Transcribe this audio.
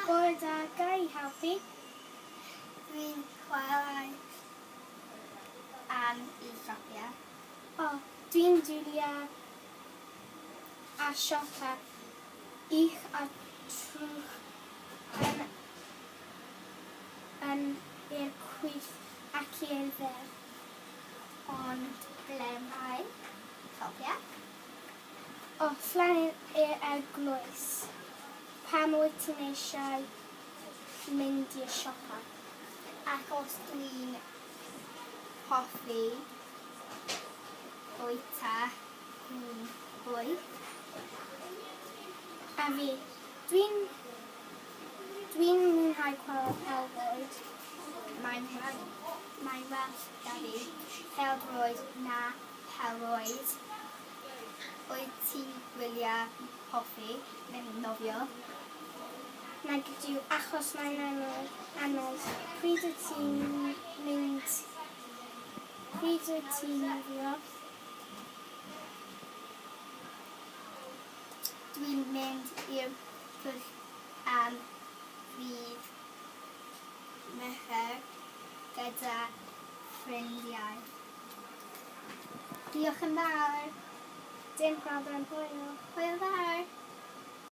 Bore da, ga i helpu? Dwi'n chwarae am i siopa. O, dwi'n Julia a siopa ich a trwch yn, yn i'r chwith ac i'r dde. Ond ble mae siopa? O, flan i'r eglwys. Pam wyt ti'n eisiau mynd i'r siopa? Achos dwi'n hoffi bwyta cŵn bwyd. A fi, dwi'n dwi'n mwynhau chwarae pêl-droed. Mae'n mae'n well 'da fi pêl-droed na pêl-rwyd. Wyt ti'n gwylio hoffi mynd nofio? Nag ydw, achos mae'n anodd. anodd. Pryd wyt ti'n mynd... Pryd wyt ti'n nofio? Dwi'n mynd i'r pwll am ddydd Mercher gyda ffrindiau. Diolch yn fawr. Dim problem, hwyl. Hwyl fawr.